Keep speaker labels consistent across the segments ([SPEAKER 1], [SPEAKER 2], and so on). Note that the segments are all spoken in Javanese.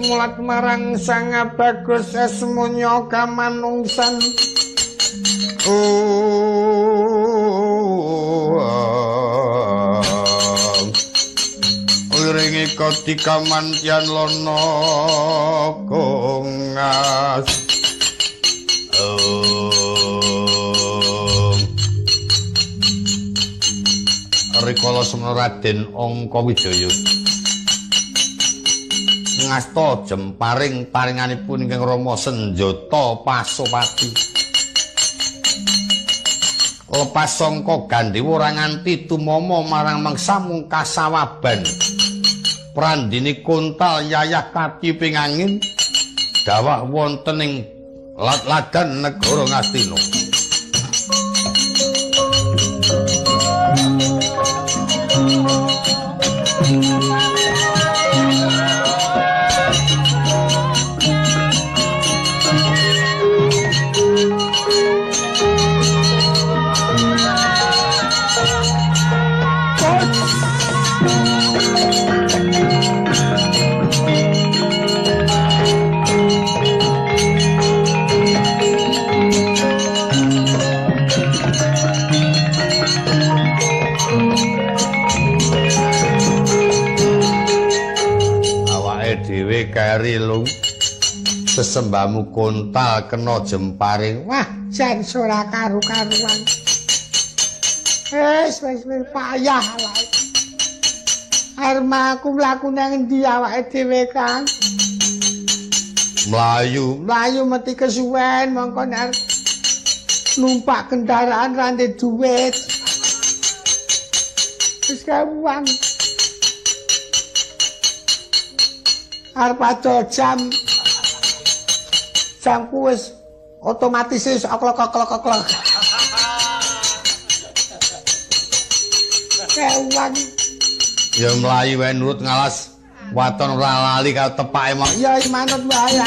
[SPEAKER 1] Mulat marang Sang Bagus Esmunya kamanungsan. Wiringi kodikamantian lono kongas. Rikala semana Raden Angkawijaya ngasta jemparing paringanipun ingkang Rama senjata Pasopati. Lepas sangka Gandewa ora nganti tumama marang mangsa mung kasawaban. Prandini kontal yayah katiping angin dawah wonten ing lat-ladan negara Ngastina. Keri lung sesembahmu kontal kena jemparing. Wah, jan ora karu-karuan. Wis wis wis payah awake. Arep aku mlaku nang endi awake dhewe, Kang? Mlayu, mlayu mesti kesuwen mongko nek numpak kendaraan ra ndek duit. Wis kewang. Arep adol jam. Jamku wis otomatis wis oklok-oklok-oklok. Kewang. Ya mlayu wae nurut ngalas waton ora lali karo tepake mok. Ya manut wae.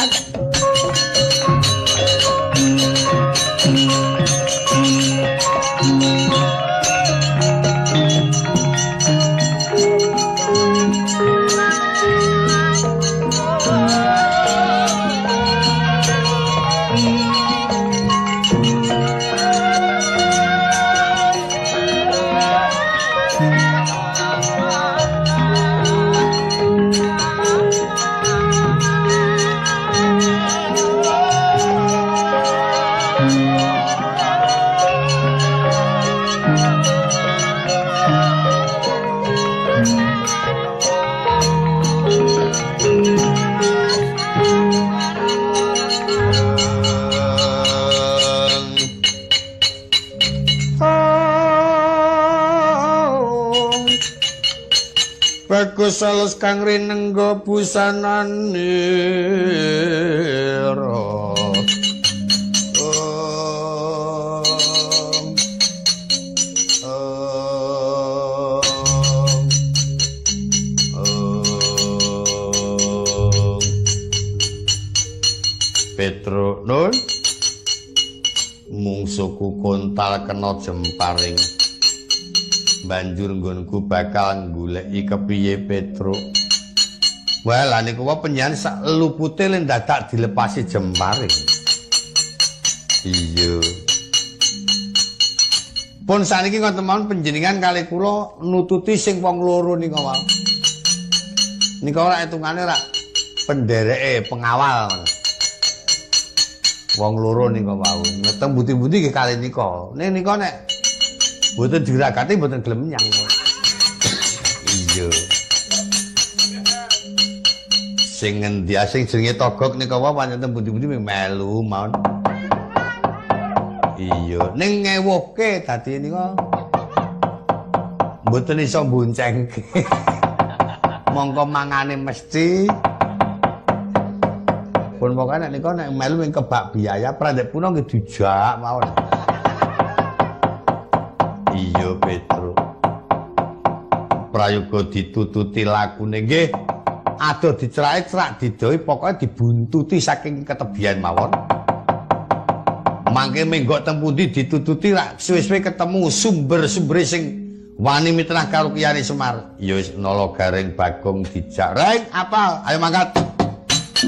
[SPEAKER 1] Bagus alus kang rinengga busananira. Petro Nun mungsuku kontal kena jemparing. Banjur nggonku bakal nggoleki kepiye Petruk. Wah, lha niku wae penyan sak lupute le dadak dilepasi jemparing. Iya. Pun saniki ngoten mawon panjenengan kalih kula nututi sing wong loro nika wau. Nika ora hitungane rak pendereke pengawal. Wong loro nika wau. Ngeteng buti-buti nggih kalih nika. Ning nika nek mboten diragati mboten gelem nyang. Iya. Sing ngendi sing jenenge Togok nika wae pancen pundi-pundi melu mawon. Iya, ning ngewuhke dadi nika mboten iso mboncengke. Mongko mangane mesti. Pun pokoke nek nika nek melu ing kebak biaya prandhek puna nggih dijak mawon. Iya Petro. Prayoga ditututi lakune nggih. Adoh dicerake cerak didohi pokoke dibuntuti saking ketebian mawon. Mangke menggok teng pundi ditututi rak suwe-suwe ketemu sumber-sumbere sing wani mitenah karo Kyai Semar. Ya wis nala garing Bagong dijak. Reng apal, ayo mangkat. Ayo,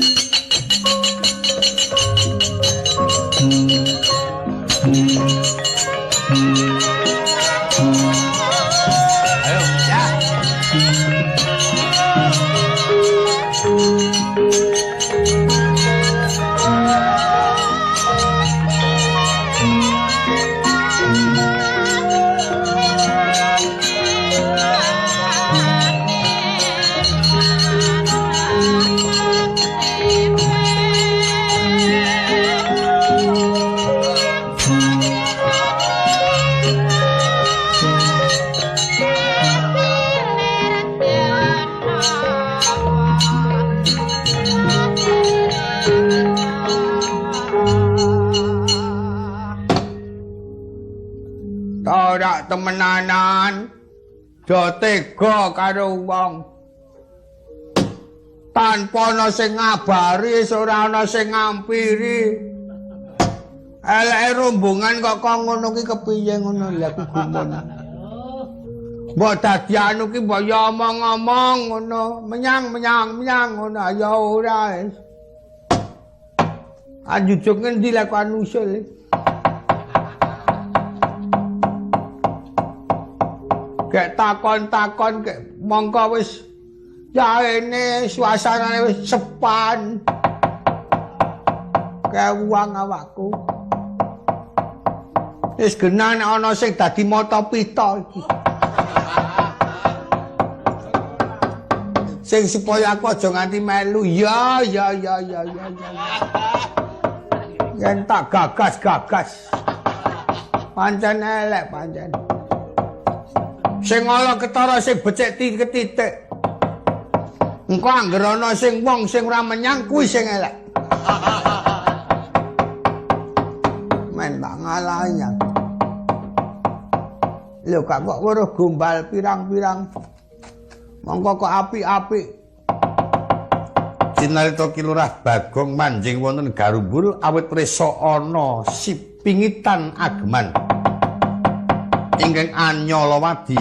[SPEAKER 1] ya. Ora temenanan, do tega karo wong. Tanpa ana sing ngabari, ora ana sing ngampiri. Eleke rombongan kok kok ngono ki kepiye ngono lha aku gumun. Mbok dadi anu ki mbok ya omong-omong ngono, menyang-menyang menyang ngono ya ora. Anjujuk ngendi lha kok anusul. Gek takon-takon gek mongko wis yaene suasanane wis sepan. Kewang awakku. Wis genah nek ana sing dadi mata pita iki. Sing supaya aku aja nganti melu. Ya ya ya ya ya. Yen tak gagas-gagas. Pancen elek pancen. Sing ala ketara sing becik titik. Engko angger ana sing wong sing ora menyang kuwi sing elek. Men tak ngalahi aku. Lho kok weruh gombal pirang-pirang. Mongko kok apik-apik. Cinarita Ki Lurah Bagong manjing wonten Garumbul awit prisa ana sipingitan ageman ingkang Anyalawadi.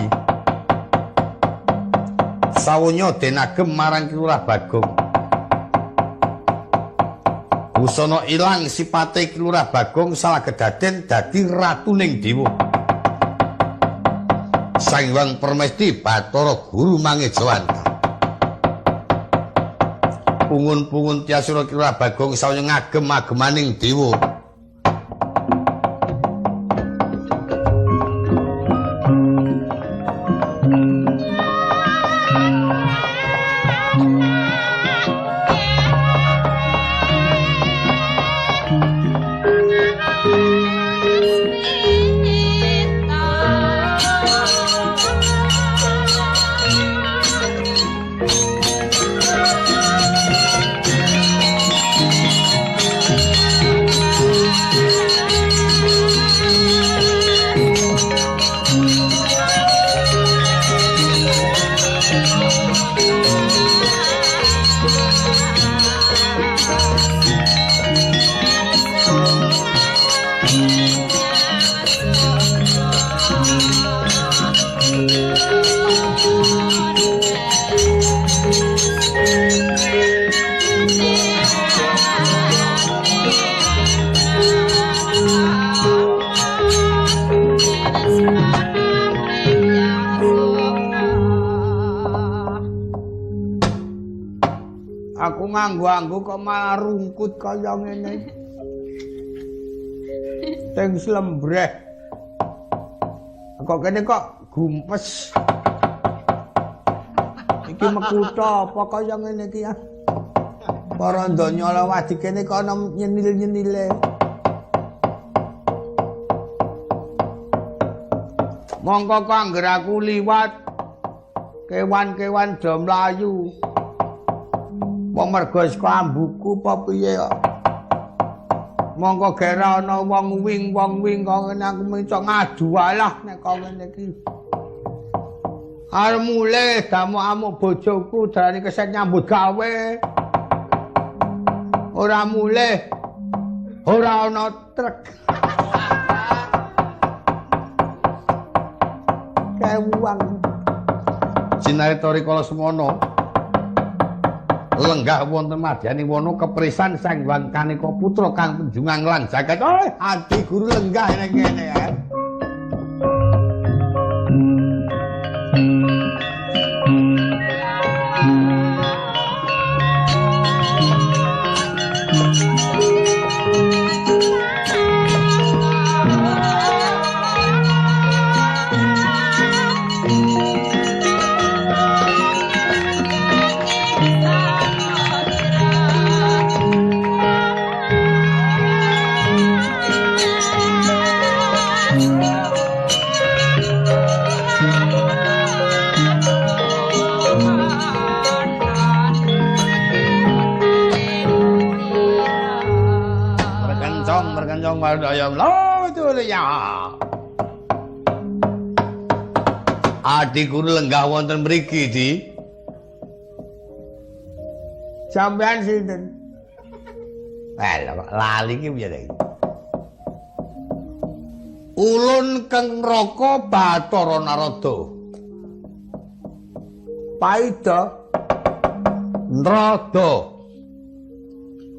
[SPEAKER 1] Sawunya den agem marang Ki Lurah Bagong. Busana ilang sipate Ki Lurah Bagong salah kedaden dadi ratuning dewa. Sang Hyang Permesti Bathara Guru Mangejawanta. Pungun-pungun tiasura Ki Lurah Bagong sawunya ngagem-agemaning dewa. Aku nganggo-anggo kok malah rungkut kaya ngene. Sing slembreh. Kok kene kok gumpes. Iki mekutha apa kaya ngene iki ya? Para donya lawadi kene kok ana nyenil-nyenile. Mongko kok angger aku liwat kewan-kewan do mlayu. Wong mergo saka ambuku apa piye kok. Mongko gera ana wong wing kok ngene aku mencok ngadu alah nek kok ngene iki. Arep mulih damuk-amuk bojoku darani keset nyambut gawe. Ora mulih. Ora ana trek. Kewang. Cinarita rikala semono. Lenggah wonten madyaning wana keprisan Sang Hyang Kaneka Putra kang punjungan lan jagat. Oh, Adi Guru lenggah ning kene ya. Adi Guru lenggah wonten mriki di. Sampeyan sinten? Lha kok lali iki piye ta iki? Ulun Keng Raka Bathara Narada. Paida Nrada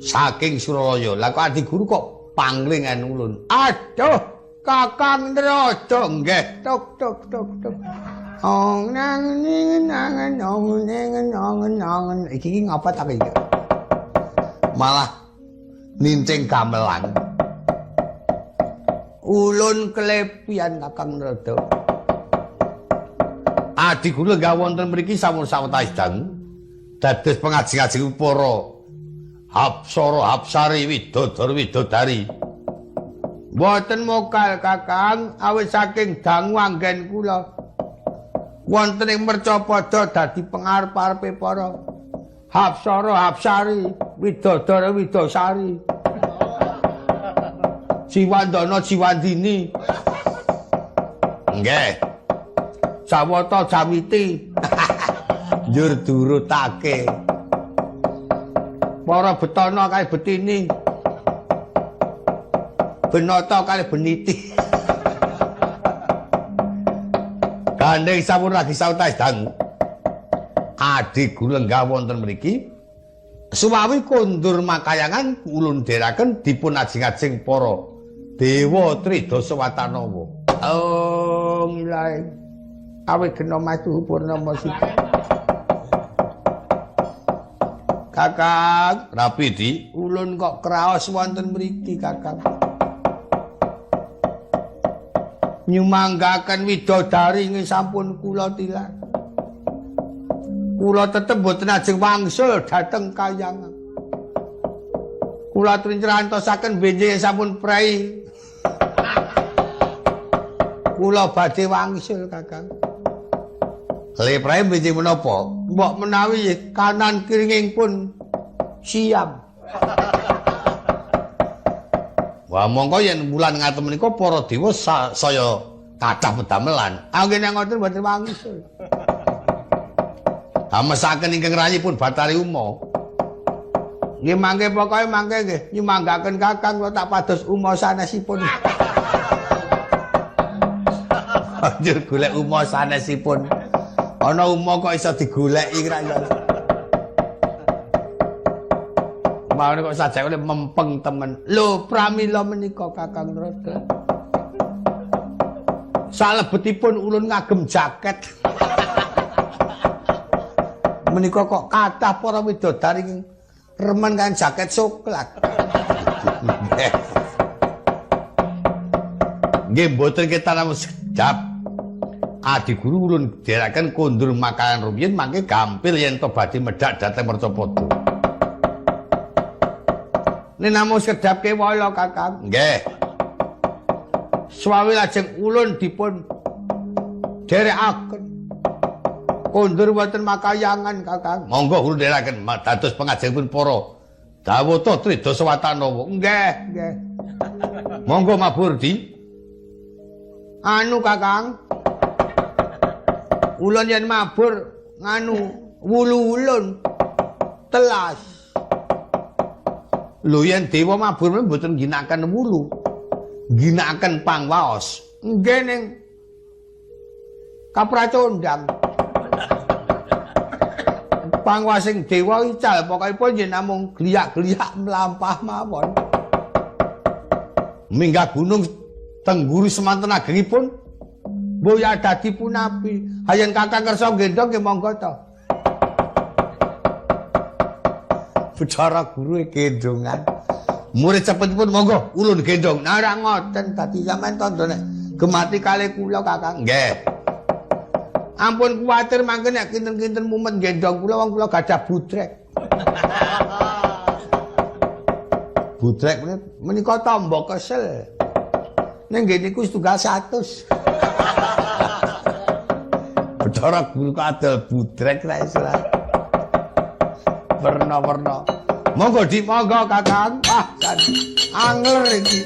[SPEAKER 1] saking Suralaya. Lah kok Adi Guru kok panglingan ulun? Aduh, Kakang Nrada nggih. Tuk tuk tuk tuk. Ong nang ning nang nong ning nong nong. Iki iki ngapa ta iki? Malah nincing gamelan. Ulun klepian Kakang Nrada. Adi Guru lenggah wonten mriki sampun sawetawis dangu dados pengajeng-ajeng para Hapsara Hapsari Widodara Widodari. Mboten mokal Kakang, awit saking dangu anggen kula wonten ing Mercapada dadi pengarep-arepe para Hapsara Hapsari Widodara Widosari. Jiwandana Jiwandini. Nggih. Jawata Jawiti. Njur durutake. Para betana kali betini. Benata kali beniti. Gandeng sampun lagi sawetawis dangu. Adi Guru lenggah wonten mriki. Suwawi kondur makayangan ulun dherekaken dipun ajeng-ajeng para dewa Tridasa Watanawa. Oh, ngilae. Awit gena matuhu purnama sita. Kakang, rapi di ulun kok kraos wonten mriki, Kakang. Nyumanggaken widodari nggih sampun kula tilar. Kula tetep mboten ajeng wangsul dhateng kayangan. Kula trincrantosaken benjing sampun prei. Kula badhe wangsul, Kakang. Le prei benjing menapa? Mbok menawi kanan kiringing pun siam. Wah, mongko yen wulan ngaten menika para dewa saya kathah pedamelan. Anggen ngoten mboten wangsul. Hamesaken ingkang rayipun Bathari Uma. Nggih mangke pokoke mangke nggih nyumanggaken Kakang kula tak pados Uma sanesipun. Anjir golek Uma sanesipun. Ana Uma kok iso digoleki ra ya. Maune kok sajake mempeng temen. Lho pramila menika Kakang Nrada. Salebetipun ulun ngagem jaket. Menika kok kathah para widodari remen kan jaket coklat. Nggih mboten kita namung sekedap. Adi Guru ulun dherekaken kondur makanan rumiyin mangke gampil yen to badhe medhak dhateng Mercapada. Nek namung sekedap kewala Kakang. Nggih. Suwawi lajeng ulun dipun dherekaken kondur wonten makayangan Kakang. Monggo ulun dherekaken dados pengajengipun para Dawata Tridasa Watanawa. Nggih, nggih. Monggo mabur di. Anu Kakang. Ulun yen mabur nganu wulu ulun telas. Lho yen dewa mabur mboten ngginakaken wulu. Ngginakaken pangwaos. Nggih ning kapracondang. Panguwasing dewa ical pokokipun yen namung gliyak-gliyak mlampah mawon. Minggah gunung tengguru semanten agengipun mboya dadi punapi. Hayen Kakang kersa gendhong nggih monggo to. Bathara Guru gendhongan. Murid cepetipun monggo ulun gendhong. Nah ora ngoten dadi sampean tandha nek gemati kalih kula Kakang. Nggih. Ampun kuwatir mangke nek kinten-kinten mumet gendhong kula wong kula gadah budrek. Budrek menika tamba kesel. Ning nggih niku setunggal 100. Bathara Guru kok adol budrek ra iso. Werna-werna. Monggo Dik, monggo Kakang. Wah, angler iki.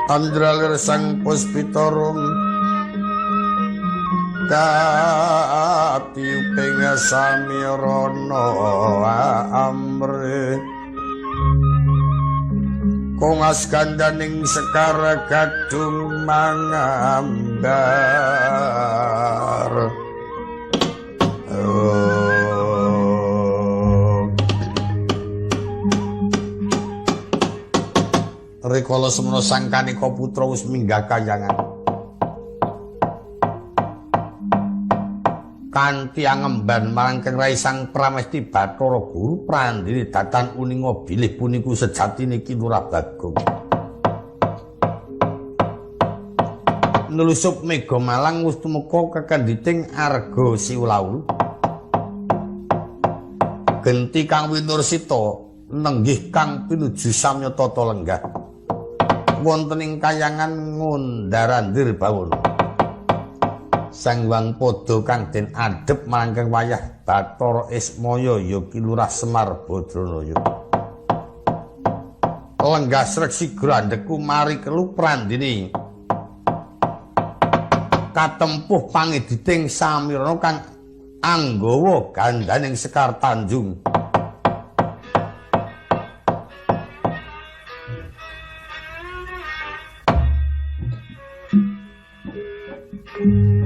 [SPEAKER 1] Andralir sang puspitorum katiuping samirana amre kongas gandaning sekar gadung mangambar. Rikala semono sang kanika putra wis minggah kayangan kanthi angemban marang Kang Rai Sang Pramesti Bathara Guru Prandini datan uninga bilih puniku sejatine Ki Lurah Bagong. Nelusup mega malang wis tumeka kekendhiting arga siulaul. Genti kang winursita nenggih kang pinuju samya tata lenggah. Wonten ing kayangan ngundharandir bawana. Sang Hyang Pada kang den adhep marang Kang Wayah Bathara Ismaya ya Ki Lurah Semar Badranaya. Lenggah sreg sigra andheku mari kelu Prandini. Katempuh pangiditing samirana kang anggawa gandaning Sekar Tanjung.
[SPEAKER 2] Bye.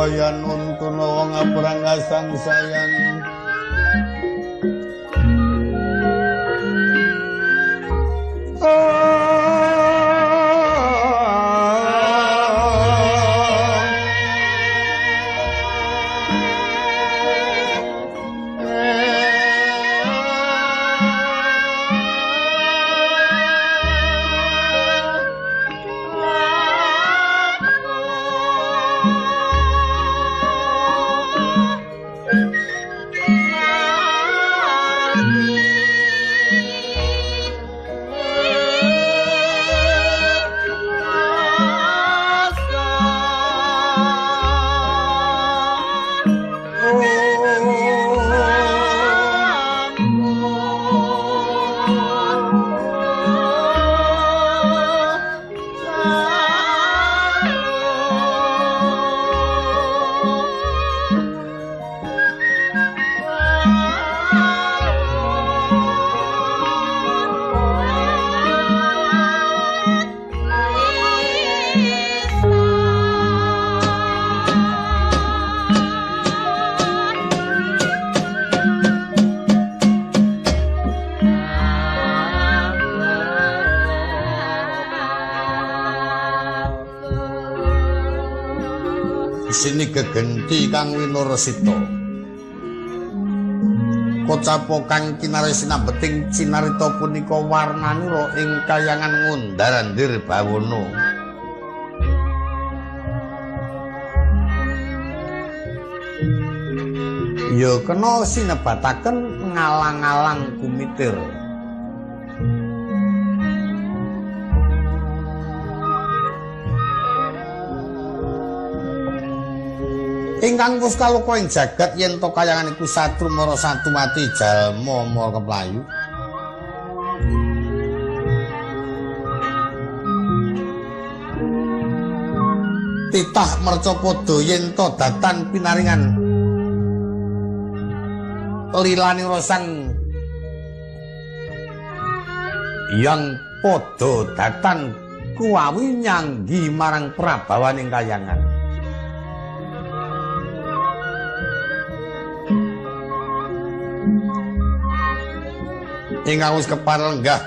[SPEAKER 1] Wayan untuna wong aprang kasangsayan. Sini gegenti kang winursita. Kocapo kang kinaris sinabeting cinarita punika warnanira ing kayangan ngundar-andir bawana. Ya kena sinebataken ngalang-alang kumitir. Ingkang pustaloka ing jagat yen to kayangan iku satru mara satu mati jalma mara keplayu. Titah mercapada yen to datan pinaringan lilanira sang yang padha datan kuwawi nyanggi marang prabawaning kayangan. Ingkang wis keparenggah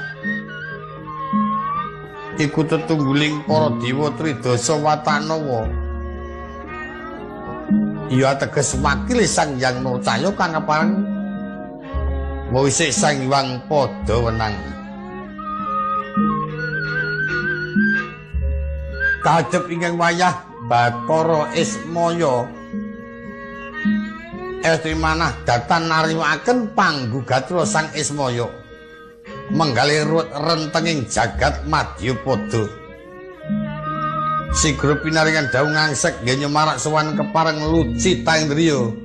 [SPEAKER 1] iku tetungguling para dewa tridasa watanawa. Ya teges wakil Sang Hyang Nurcaya kang kepareng wisik Sang Hyang Padha Wenang. Kadhep ingkang wayah Bathara Ismaya estri manah datan narimaken panggugatra Sang Ismaya menggalih ruwet rentenging jagat madyapada. Sigra pinaringan dawuh ngangsek nggih nyumarak sowan kepareng Lucita Indriya.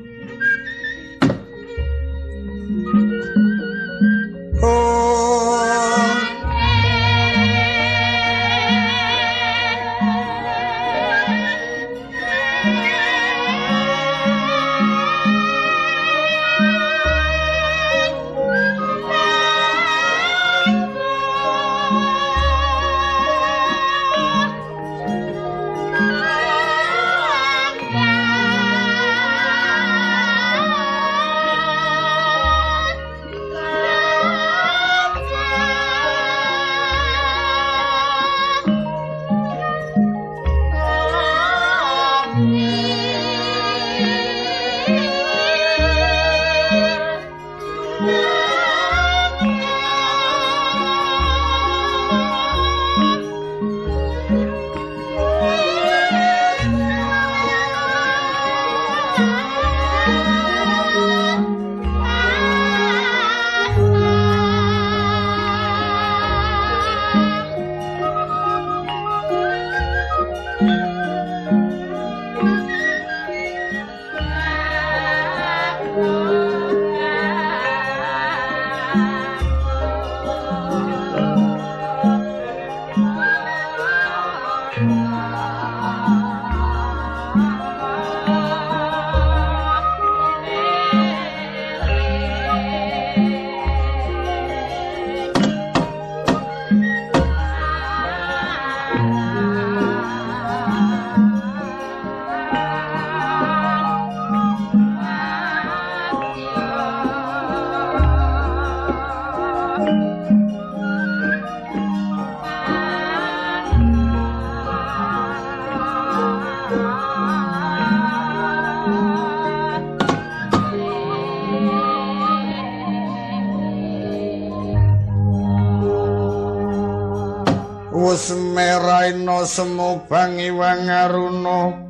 [SPEAKER 1] Wus meraina semu bangi wangaruna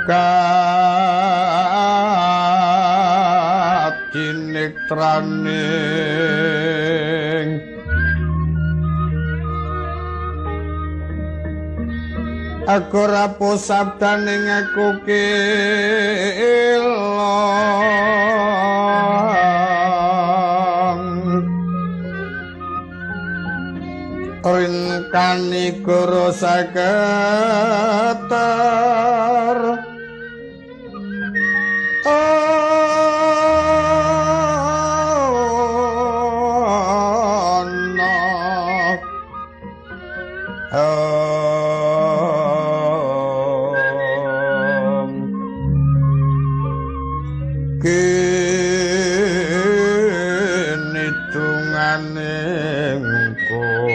[SPEAKER 1] kadiniktraning aku rapo sabdaning aku kelong rinkani guru saketar ana kene tungane ngkong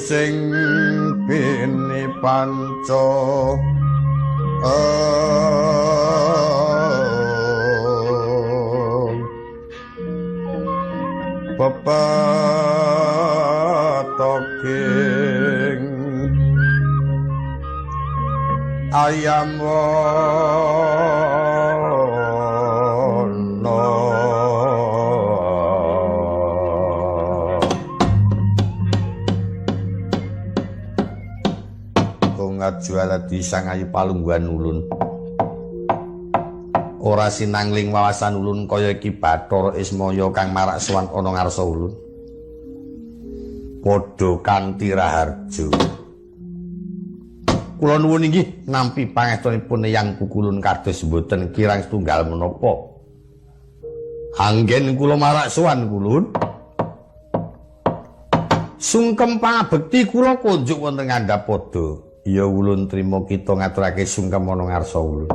[SPEAKER 1] sing bene panca pepetoking ayam juara di sangayu palungguhan ulun ora sinangling wawasan ulun kaya iki Bathara Ismaya kang marak sowan ana ngarsa ulun padha kanthi raharja. Kula nuwun inggih nampi pangestunipun Eyang Pukulun kados mboten kirang setunggal menapa anggen kula marak sowan kulun. Sungkem pangabekti kula kunjuk wonten ngandhap padha. Ya ulun trima kita ngaturake sungkem ana ngarsa ulun.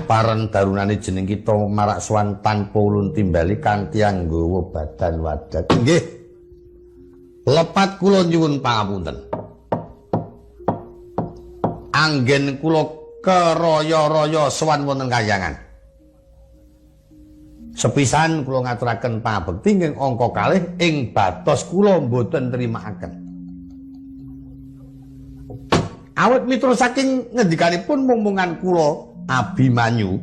[SPEAKER 1] Paren darunane jeneng kita marak sowan tanpa ulun timbali kanthi anggawa badan wadat. Nggih. Lepat kula nyuwun pangapunten. Anggen kula keraya-raya sowan wonten kayangan. Sepisan kula ngaturaken pangabekti ing angka kalih ing batos kula mboten nrimakaken. Awit mitra saking ngendikanipun mung-mungan kula Abimanyu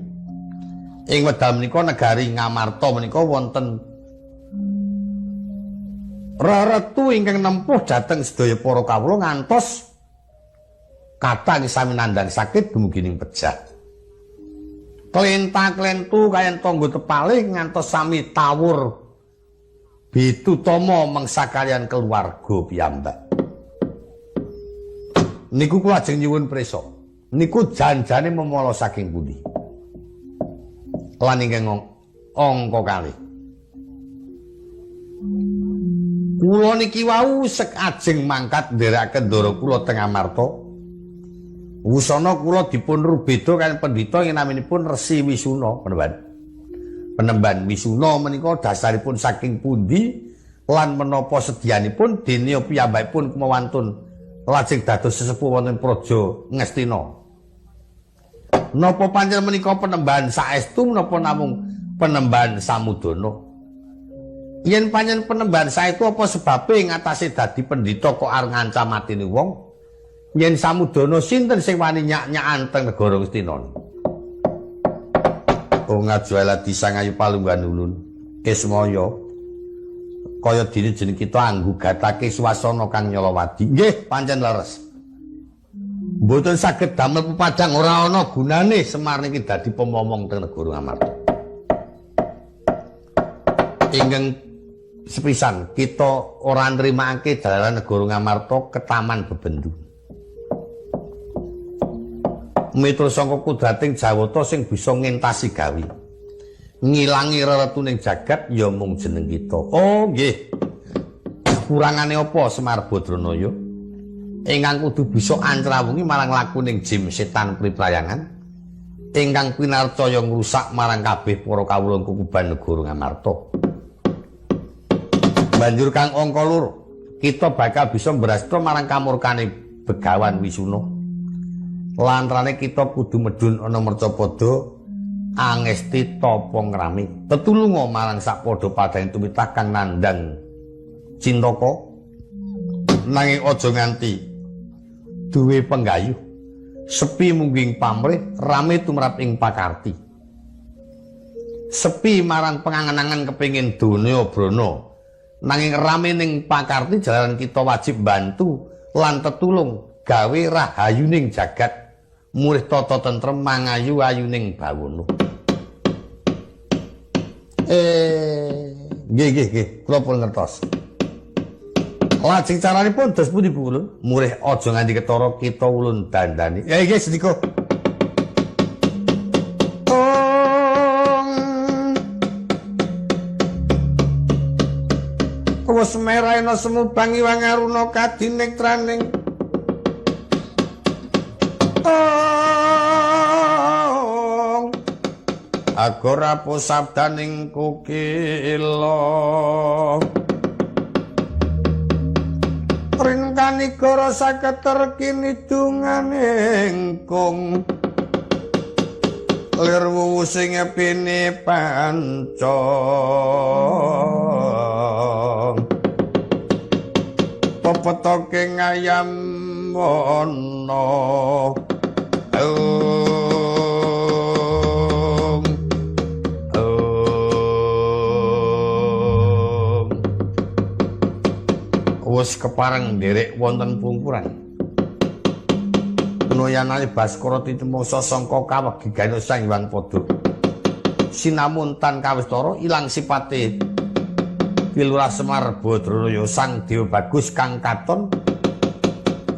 [SPEAKER 1] ing wedal menika negari Ngamarta menika wonten reretu ingkang nempuh dhateng sedaya para kawula ngantos kathah sami nandhang sakit dumugi ning pejah. Klenta-klentu kayan tangga tepalih ngantos sami tawur bitutama mangsa kaliyan keluarga piyambak. Niku kula ajeng nyuwun prisa. Niku janjane memala saking pundi? Lan ingkang angka kalih. Kula niki wau sek ajeng mangkat nderekaken ndara kula teng Amarta. Wusana kula dipun rubeda kaliyan pendhita ing naminipun Resi Wisuna, penemban. Penemban Wisuna menika dasaripun saking pundi lan menapa sedyanipun dene piyambakipun kumawantun lajeng dados sesepuh wonten Praja Ngastina. Napa pancen menika penembahan saestu menapa namung penembahan samudana? Yen pancen penembahan saestu apa sebabe ngatasé dadi pendhita kok arep ngancam matine wong? Yen samudana sinten sing wani nyak-nyakan teng negara Ngastina? Oh ngajuala disangayu palungguhan ulun Ismaya. Kaya dene jeneng kita anggugatake swasana kang nyalawadi. Nggih, pancen leres. Mboten saged damel pepadang ora ana gunane Semar niki dadi pemomong teng negara Ngamarta. Ingkang sepisan kita ora nrimakake jalaran negara Ngamarta ketaman bebendu. Mitra sangka kudrating Jawata sing bisa ngentasi gawe. Ngilangi reretuning jagat ya mung jeneng kita. Oh nggih. Kurangane apa Semar Badranaya? Ingkang kudu bisa ancrawungi marang lakuning jim setan priprayangan ingkang pinarcaya ngrusak marang kabeh para kawula kukuban negara Ngamarta. Banjur kang angka loro. Kita bakal bisa mbrasta marang kamurkane Begawan Wisuna. Lantarane kita kudu medhun ana Mercapada angesti tapa ngrami. Tetulunga marang sakpadha padane tumitah kang nandhang cintaka. Nanging aja nganti duwe penggayuh. Sepi mungging pamrih, rame tumrap ing pakarti. Sepi marang pengangen-angen kepingin donya brana. Nanging rame ning pakarti jalaran kita wajib bantu lan tetulung gawe rahayuning jagat murih tata tentrem mangayu ayuning bawana. Nggih nggih nggih, kula pun ngertos. Lajeng caranipun dos pundi Bu Ulun? Murih aja nganti ketara kita ulun dandani. Ya nggih sedika. Wes meraina semu bangiwang aruna kadinetraning. Agora pusabdaning kukila. Ringkanigara saketer kinidunganing kung. Lir wuwu sing epine pancong. Pepetoke ngayam wana. Om. Om. Wis kepareng nderek wonten pungkuran. Noyanane Baskara titemungsa sangka kawegigane Sang Hyang Pada. Sinamun tan kawistara ilang sipate Ki Lurah Semar Badranaya Sang Dewa Bagus kang katon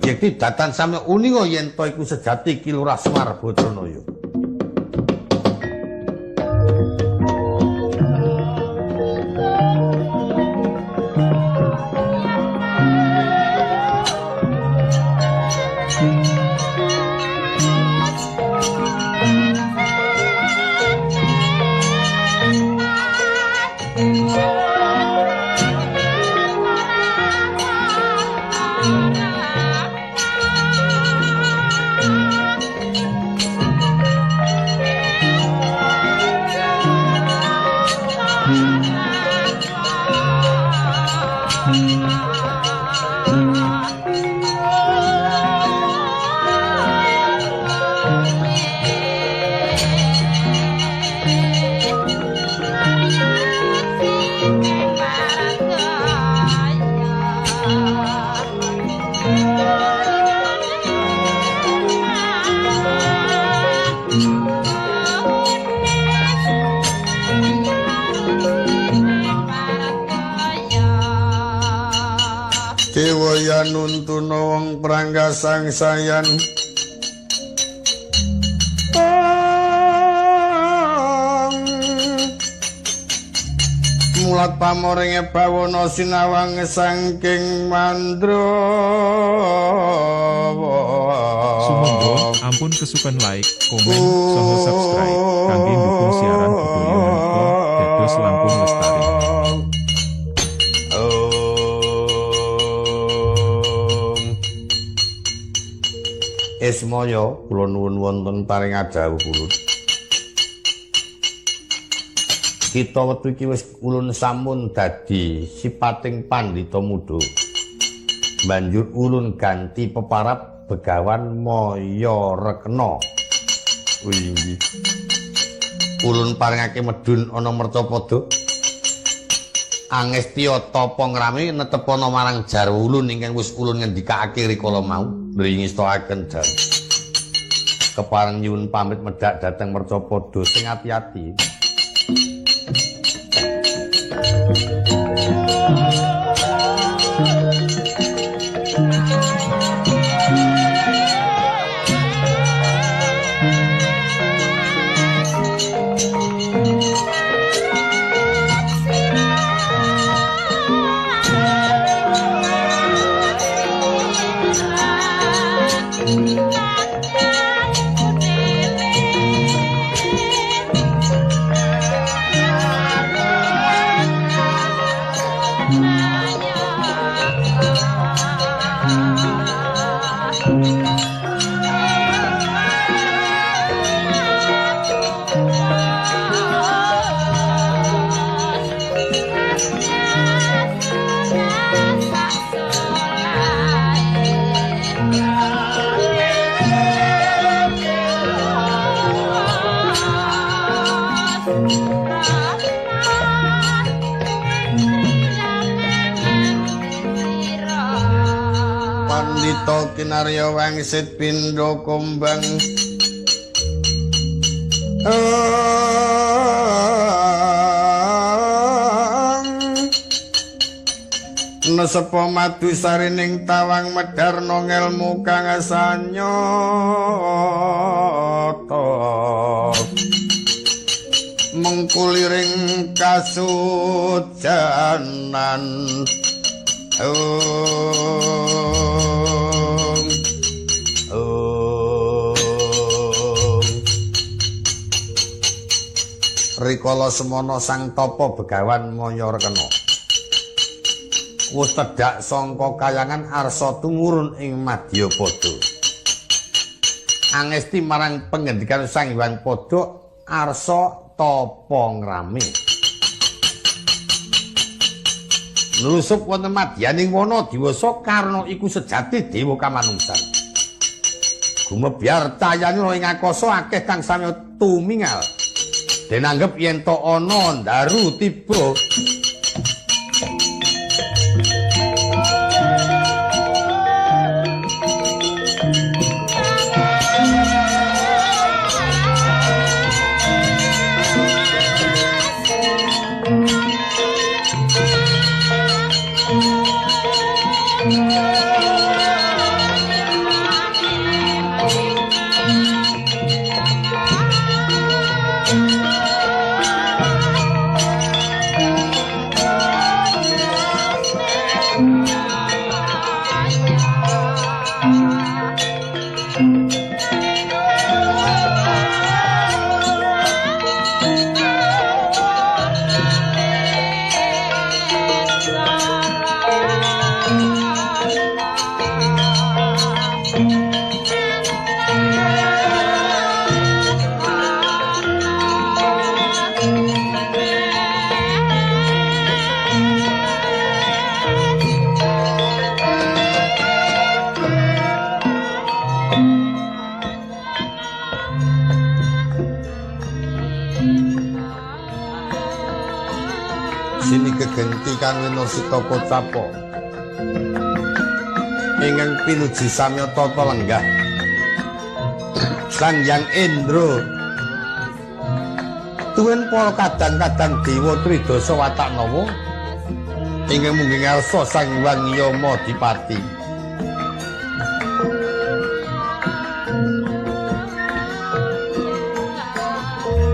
[SPEAKER 1] yekti datan sami uninga yen ta iku sejati Ki Lurah Semar Badranaya. Dewaya nuntuna wong pranggasang sayan. Mulat pamoringe bawana sinawang saking mandrawa.
[SPEAKER 2] Sumangga ampun kesukan like, komen, saha subscribe kangge ndukung siaran budaya menika dados langkung lestari.
[SPEAKER 1] Ismaya kula nuwun wonten paring adhawuh ulun. Kita wektu iki wis ulun sampun dadi sipating pandhita muda. Banjur ulun ganti peparab Begawan Maya Rekna. Inggih. Ulun paringake medhun ana Mercapada. Angestya tapa ngrami netepana marang jarwa ulun ingkang wis ulun ngendikake rikala mau. Mringistakaken jar. Kepareng nyuwun pamit medhak dhateng Mercapada sing ati-ati.
[SPEAKER 3] Ayo.
[SPEAKER 1] Pandita kinarya wangsit pindha kumbang. Nesepa madu sarining tawang medharna ngelmu kang asanyata. Mengkuliring kasujanan. Om Om. Rikala semana sang tapa Begawan Mayarekena wis tedhak sangka kayangan arsa tumurun ing Madyapada. Angesti marang pengendikan Sang Hyang Pada arsa tapa ngrame. Nlusup wonten madyaning wana diwasa karna iku sejati dewa kamanungsan. Gumebyar cahyanira ing akasa akeh kang sami tumingal. Den anggep yen ta ana ndaru tiba. Sini gegenti kang winursita kocapa ingkang pinuji samya tata lenggah Sang Hyang Indra tuwin para kadang-kadang dewa tridasa watak nawa ingkang munggih ngarsa Sang Hyang Yama Dipati.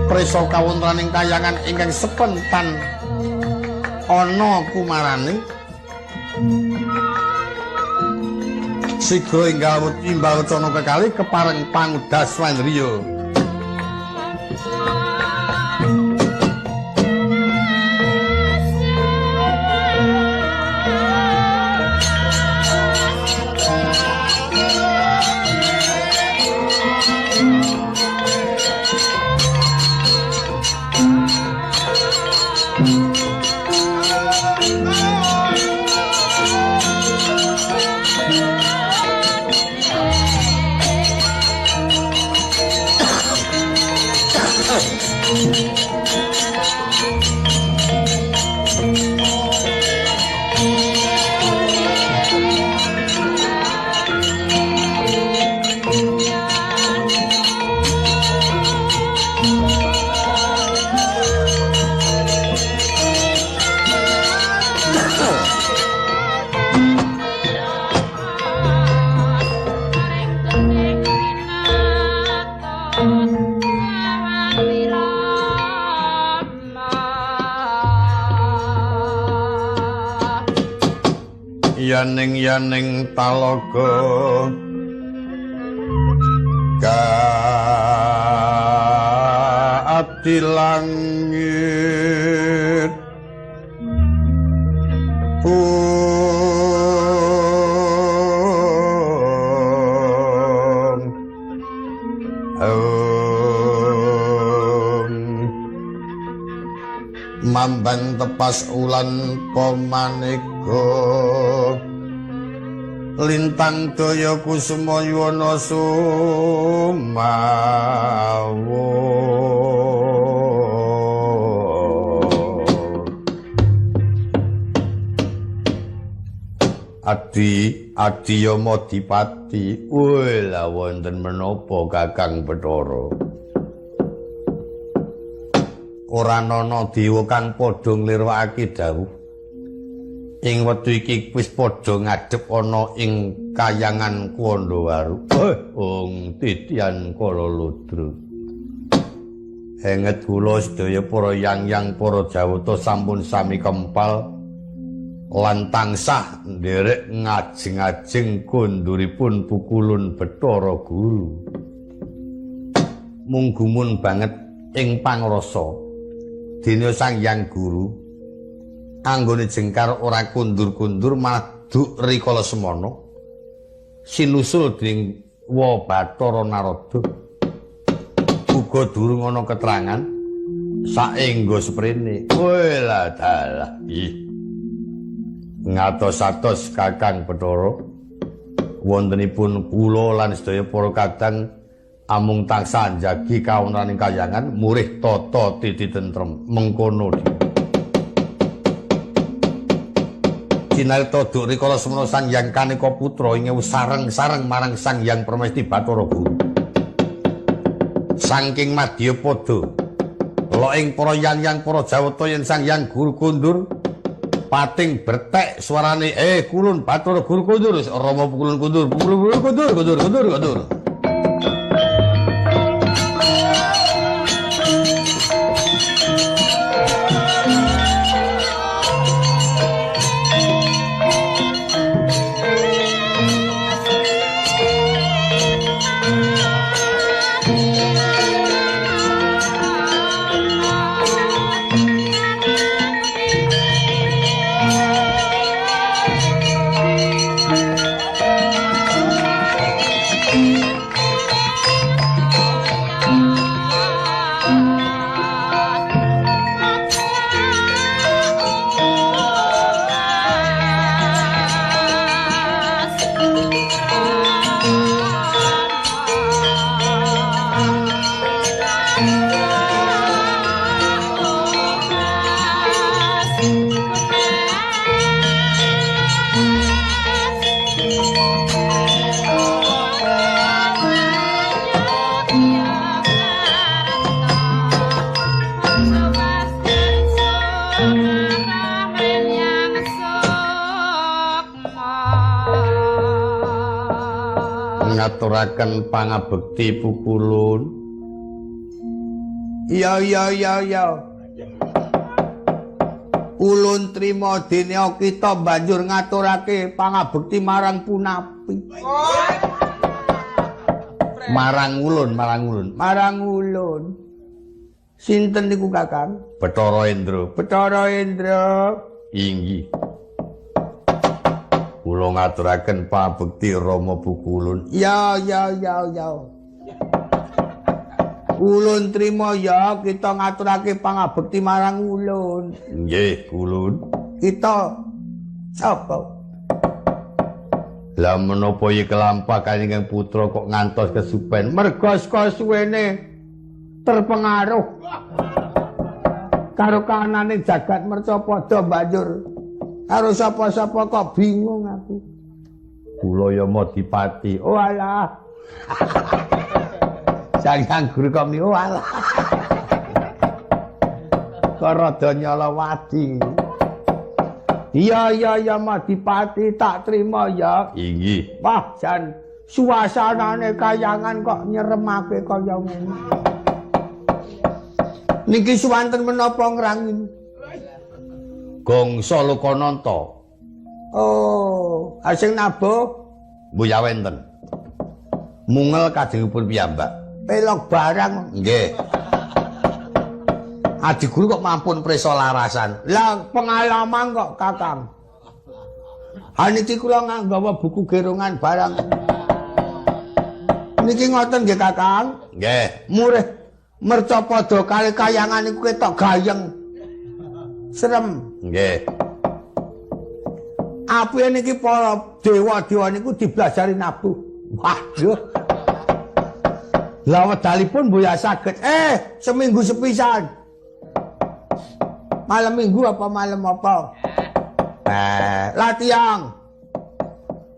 [SPEAKER 1] Prisa kawontenaning kayangan ingkang sepentan ana kumarane sigra enggal imbal wacana kekalih kepareng pangudas Wandriya. Yaning-yaning talaga kaati langit. kembang tepas ulan pamanega lintang daya kusuma yuwana sumawa. Adi Adi Yama Dipati, wela wonten menapa Kakang Bathara? Ora ana dewa kang padha nglirwakake dawuh. Ing wektu iki wis padha ngadhep ana ing kayangan Kandhawaru. Ong titian kala ludra. Henget kula sedaya para yang-yang para jawata sampun sami kempal lan tansah nderek ngajeng-ajeng konduripun pukulun Bathara Guru. Mung gumun banget ing pangrasa dene Sang Hyang Guru anggone jengkar ora kundur-kundur malah duk rikala semana sinusul dening wa Bathara Narada. Uga durung ana keterangan saengga seprene. Welah dalah ih. Ngatos-atos Kakang Bathara, wontenipun kula lan sedaya para kadang amung tansah njagi kawontenan kayangan murih tata titi tentrem mengkono. Cinarita duk rikala semana Sang Hyang Kaneka Putra ing sareng-sareng marang Sang Hyang Pramesti Bathara Guru. Saking madyapada lok ing para yang-yang para jawata yen Sang Hyang Guru kundur pating bertek suarane, kulun Bathara Guru kundur, Rama kulun kundur, kulun kundur, kundur, kundur, kundur. Ngaturaken pangabekti pukulun. Iya iya iya iya. Ulun trima dene kita banjur ngaturake pangabekti marang punapi. Marang ulun, marang ulun, marang ulun. Sinten niku Kakang? Bathara Indra. Bathara Indra. Inggih. Kula ngaturaken pangabekti Rama Pukulun. Ya ya ya ya. Ulun trima ya kita ngaturake pangabekti marang ulun. Nggih, ulun. Kita sapa? Lah menapa iki kelampah kanjeng putra kok ngantos kesupen? Merga saka suwene terpengaruh karo kahanane jagat mercapada banjur karo sapa-sapa kok bingung aku. Kula ya Madipati. Oh alah. Sang Hyang Guru kok muni oh alah. Kok rada nyala wadi. Iya iya iya Madipati tak terima ya. Inggih. Wah jan suasanane kayangan kok nyeremake kaya ngene. Niki suwanten menapa ngrangin? Gongso Lokananta. Oh, asing nabuh mbuya wenten. Mungel kajengipun piyambak. Pelok barang. Nggih. Adi guru kok mampun prisa larasan. Lah pengalaman kok Kakang. Ha niki kula nggawa buku gerongan barang. Niki ngoten nggih Kakang? Nggih. Murih mercapada kali kayangan niku ketok gayeng.
[SPEAKER 3] Serem.
[SPEAKER 1] Nggih.
[SPEAKER 3] Api niki para dewa-dewa niku diblajari nabuh. Waduh. Lah wedalipun mboya saged. Seminggu sepisan. Malam minggu apa malam apa? Latihan.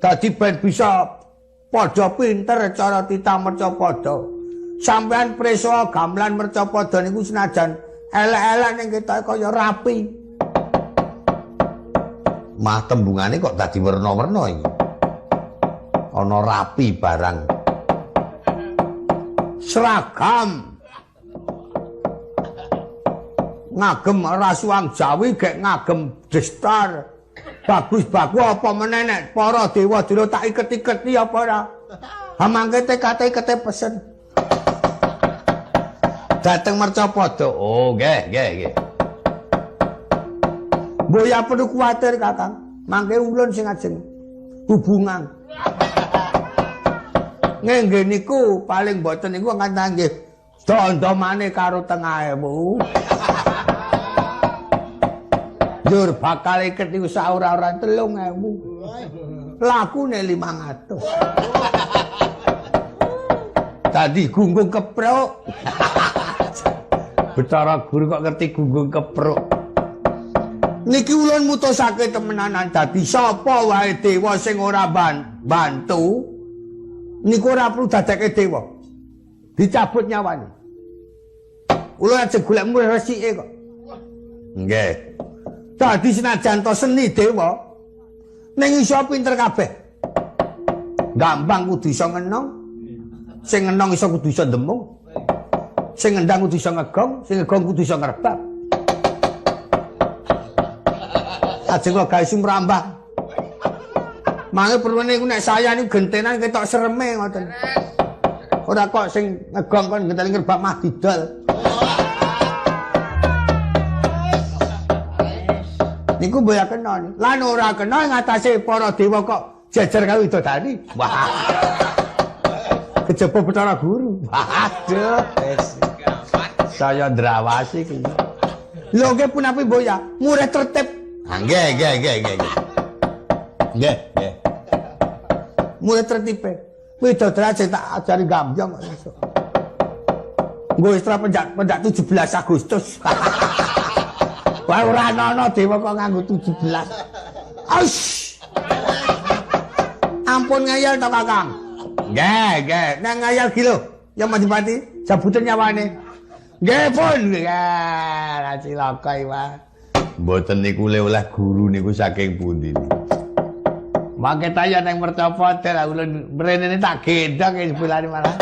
[SPEAKER 3] Dadi ben bisa padha pinter cara titah mercapada. Sampeyan preso gamelan mercapada niku senajan elek-elek ning ketoke kaya rapi.
[SPEAKER 1] Mah tembungane kok dadi werna-werna iki. Ana rapi barang.
[SPEAKER 3] Seragam. Ngagem rasuang Jawi gek ngagem destar. Bagus-bagus apa meneh nek para dewa-dewa tak iket-iketi apa ora? Ha mangke TKT-ikete pesen.
[SPEAKER 1] Dateng mercapada. Oh, nggih, nggih, nggih.
[SPEAKER 3] Mboya perlu kuwatir, Kakang. Mangke ulun sing ajeng hubungan. Nggih niku paling boten niku nganti nggih dondomane karo 5.000. Njur bakal iket niku saora-ora 3.000. Lakune 500. Tadi gunggung kepruk.
[SPEAKER 1] Betara guru kok ngerti gunggung kepruk.
[SPEAKER 3] Niki ulun mutusake temenanan dadi sapa wae dewa sing ora bantu niku ora perlu dadekke dewa. Dicabut nyawane. Ulun aja golek murih resike kok.
[SPEAKER 1] Nggih.
[SPEAKER 3] Dadi senajan to seni dewa ning iso pinter kabeh. Gampang kudu iso ngenong. Sing ngenong iso kudu iso ndemung. Sing ngendang kudu iso ngegong, sing ngegong kudu iso ngrebab. Ajeng kula gawe sumrambah. Mangke perlune niku nek saya niku gentenan ketok sereme ngoten. Ora kok sing ngegong kon genteni ngrebab mah didol. Niku mboya kena. Lan ora kena ing atase para dewa kok jejer karo widodari. Wah. Kejaba Betara Guru. Waduh.
[SPEAKER 1] Saya ndrawasi iki.
[SPEAKER 3] Lho nggih punapi mboya, murih tertib.
[SPEAKER 1] Ha nggih, nggih, nggih, nggih. Nggih, nggih.
[SPEAKER 3] Murih tertibe. Widodari aja tak ajari gambyong kok iso. Nggo istra penjak 17 Agustus. Wah ora ana dewa kok nganggo 17. Aus. Ampun ngayal to, Kakang. Nggih, nggih. Nek ngayal ki lho, ya Madipati, jabuten nyawane. Nggih pun. Ya, cilaka iki, Pak.
[SPEAKER 1] Mboten niku oleh guru niku saking pundi.
[SPEAKER 3] Mangke ta ya nang mercapada lah ulun mrene tak gendhong sebelane malah.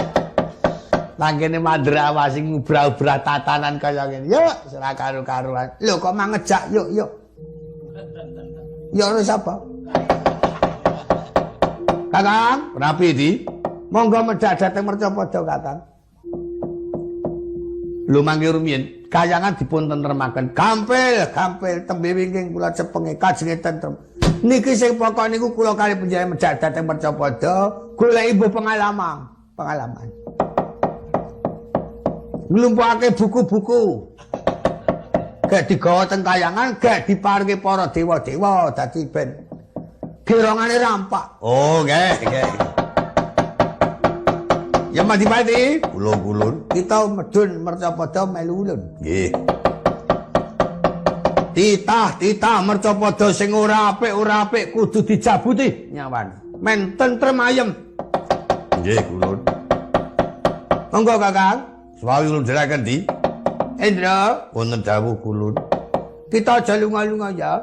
[SPEAKER 3] Nang kene mandrawasi ngubrah-ubrah tatanan kaya ngene. Yuk, ora karu-karuan. Lho kok mangejak yuk yuk. Ya ora sapa? Kakang,
[SPEAKER 1] rapi di.
[SPEAKER 3] Monggo medhak dhateng mercapada, Kakang.
[SPEAKER 1] Lho mangke rumiyin kayangan dipun tentremaken.
[SPEAKER 3] Gampil, gampil tembe wingking kula cepenge kajenge tentrem. Niki sing pokok niku kula kali panjenengan medhak dhateng mercapada, golek ibu pengalaman, pengalaman. Nglumpukake buku-buku. Gek digawa teng kayangan, gek diparingi para dewa-dewa dadi ben gerongane rampak.
[SPEAKER 1] Oh, nggih, nggih.
[SPEAKER 3] Ya Madipati,
[SPEAKER 1] ulun-ulun.
[SPEAKER 3] Kita medun mercapada melu ulun.
[SPEAKER 1] Nggih.
[SPEAKER 3] Titah-titah mercapada sing ora apik kudu dijabuti nyawane. Men tentrem ayem.
[SPEAKER 1] Nggih, ulun.
[SPEAKER 3] Monggo, Kakang.
[SPEAKER 1] Swawi ulun dherekaken di.
[SPEAKER 3] Endra,
[SPEAKER 1] wonten dawuh kulun.
[SPEAKER 3] Kita aja lunga-lunga ya.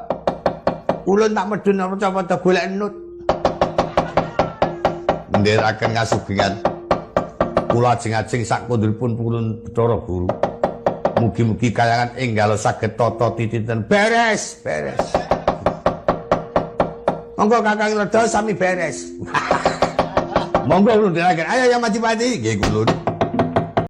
[SPEAKER 3] Ulun tak medun mercapada golek enut.
[SPEAKER 1] Ndherekaken kasugengan. Kula ajeng-ajeng sak konduripun purun Bathara Guru. Mugi-mugi kayangan enggal saged tata titinten
[SPEAKER 3] beres, beres. Monggo Kakang Reda sami beres.
[SPEAKER 1] Monggo ulun dherekaken.
[SPEAKER 3] Ayo ya Madipati.
[SPEAKER 1] Nggih kulun.